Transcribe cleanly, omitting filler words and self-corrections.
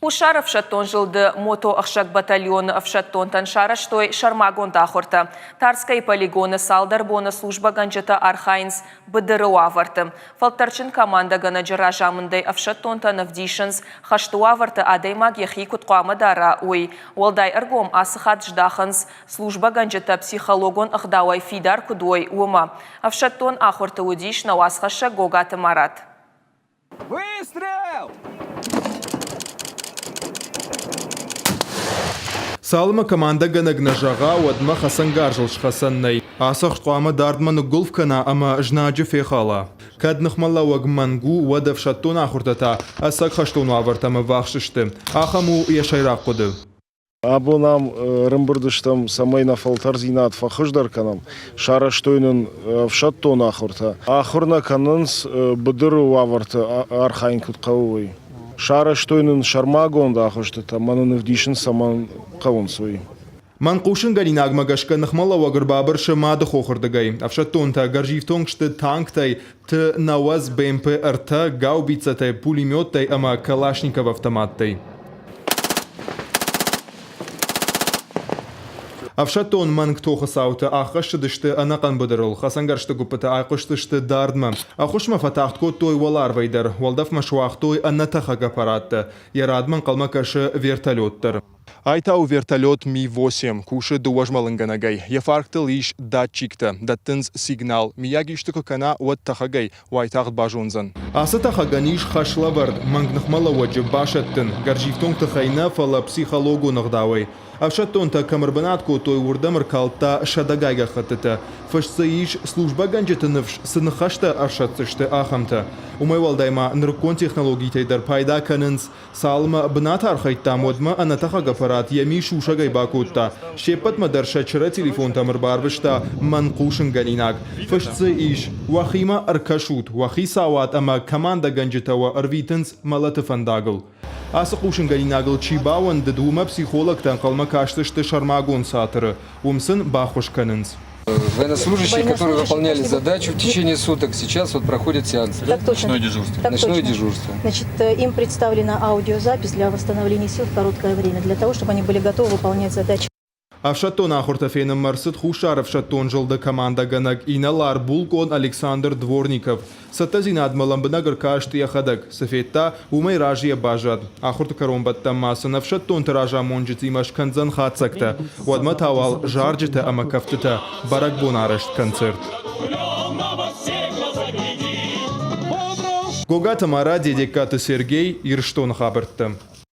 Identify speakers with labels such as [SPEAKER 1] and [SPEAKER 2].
[SPEAKER 1] Хуссар ӕфсӕддон зылды мотоӕхсӕг батальоны ӕфсӕддонтӕн сарӕзтой сӕрмагонд ахуыртӕ. Тарскӕйы полигоны цалдӕр боны службӕгӕнджытӕ архайынц быдыры уавӕрты. Фӕлтӕрджын командӕгӕнӕджы разамындӕй ӕфсӕддонтӕн ӕвдисынц, хӕсты уавӕрты адӕймаг йӕхи куыд хъуамӕ дара, уый. Уӕлдай ӕргом ацы хатт здахынц, службӕгӕнджытӕ психологон ӕгъдауӕй фидар куыд уой, уымӕ. Ӕфсӕддон ахуырты уыдис нӕ уацхӕссӕг Гогаты Марат.
[SPEAKER 2] Выстрел!
[SPEAKER 3] Цалынмӕ командӕгӕнӕг нӕ зӕгъа, уӕдмӕ хӕцӕнгарзыл схӕцӕн нӕй. Ацы ӕхст хъуамӕ дардмӕ ныггуылф кӕна ӕмӕ знаджы фехала. Кӕд ныхмӕлӕууӕг мӕнг у, уӕд ӕфсӕддон ахуыртӕ та ӕцӕг хӕстон уавӕртӕм ӕввахс сты. Ахӕм у йӕ сӕйраг хъуыды.
[SPEAKER 4] Абон ам ӕрӕмбырд стӕм, цӕмӕй нӕ фӕлтӕрдзинад фӕхуыздӕр кӕнӕм. Сарӕзтой нын ӕфсӕддон ахуыртӕ. Ахуыр нӕ кӕнынц быдыры уавӕрты архайын куыд хъӕуы, уый. Сарӕзтой нын сӕрмагонд агъуыстытӕ, мӕ нын ӕвдисын цӕмӕн хъӕуынц, уый.
[SPEAKER 3] Мӕн хъусынгӕнинагмӕ гӕсгӕ ныхмӕлӕууӕг ӕрбабырсы Мады хохырдыгӕй. Ӕфсӕддонтӕ гӕрзифтонг сты танктӕй, Т-90, БМП-ӕртӕ, гаубицӕтӕй, пулеметтӕй ӕмӕ Калашников автоматтӕй. Ӕфсӕддон мӕнг тохы цаутӕ ӕххӕссыдысты ӕнӕхъӕн быдырыл, хӕцӕнгӕрзты гуыппытӕ айхъуыстысты дардмӕ. Ӕххуысмӕ фӕтагъд кодтой уӕларвӕй дӕр, уӕлдӕфмӕ суагътой ӕнӕтӕхӕг аппараттӕ. Йӕ радмӕ ӕнхъӕлмӕ кӕсы вертолет дӕр. Ай та у вертолет Ми-8, кусы дыууӕ змӕлынгӕнӕгӕй. Йӕ фарктыл ис датчиктӕ, дӕттынц сигнал. Миййаг исты куы кӕна, уӕд тӕхӕгӕй уайтагъд базондзӕн. Ацы тӕхӕгӕн ис хӕслӕвӕрд мӕнг ныхмӕлӕууӕджы басӕттын, гӕрзифтонг тыхӕй нӕ, фӕлӕ психологон ӕгъдауӕй. Ӕфсӕддонтӕ кӕм ӕрбынат кодтой, уырдӕм ӕркалдта сӕдӕгай гӕххӕттытӕ. Фыст дзы ис, службӕгӕнджыты ныфс цы ныхӕстӕ ӕрсӕтдзысты, ахӕмтӕ. Уымӕй уӕлдай ма нырыккон технологитӕй дӕр пайда кӕнынц. Цалынмӕ бынаты архайдтам, уӕдмӕ ӕнӕтӕхӕг аппарат йӕ ми сусӕгӕй бакодта. Се ппӕтмӕ дӕр сӕ чырӕ телефонтӕм ӕрбарвыста мӕн хъусынгӕнинаг. Фыст дзы ис, уӕхимӕ ӕркӕсут, уӕ хицауад ӕмӕ командӕгӕнджытӕ уӕ ӕрвитынц мӕлӕты фӕндагыл. Ацы хъусынгӕнинагыл чи баууӕндыд, уымӕ психологтӕ ӕнхъӕлмӕ кастысты сӕрмагонд цатыры. Уым сын баххуыс кӕнынц.
[SPEAKER 5] Военнослужащие, которые выполняли задачу в течение суток, сейчас вот проходят сеанс.
[SPEAKER 6] Так точно.
[SPEAKER 5] Ночное дежурство.
[SPEAKER 6] Так
[SPEAKER 5] Ночное
[SPEAKER 6] точно.
[SPEAKER 5] дежурство.
[SPEAKER 6] Значит, им представлена аудиозапись для восстановления сил в короткое время, для того, чтобы они были готовы выполнять задачи.
[SPEAKER 3] Ӕфсӕддон ахуыртӕ фенынмӕ ӕрцыд Хуссар ӕфсӕддон зылды командӕгӕнӕг инӕлар-булкъон Александр Дворников. Цӕттӕдзинадмӕ лӕмбынӕг ӕркаст йӕхӕдӕг. Цы федта, уымӕй разыйӕ баззад. Ахуырты кӕронбӕттӕн ма сын ӕфсӕддонты разамонджытимӕ скӕндзӕн хатдзӕгтӕ. Уӕдмӕ та уал зарджытӕ ӕмӕ кӕфтытӕ, бӕрӕгбонарӕзт концерт. Гогаты Мара, Дедегкаты Сергей, Ирыстоны хабӕрттӕ.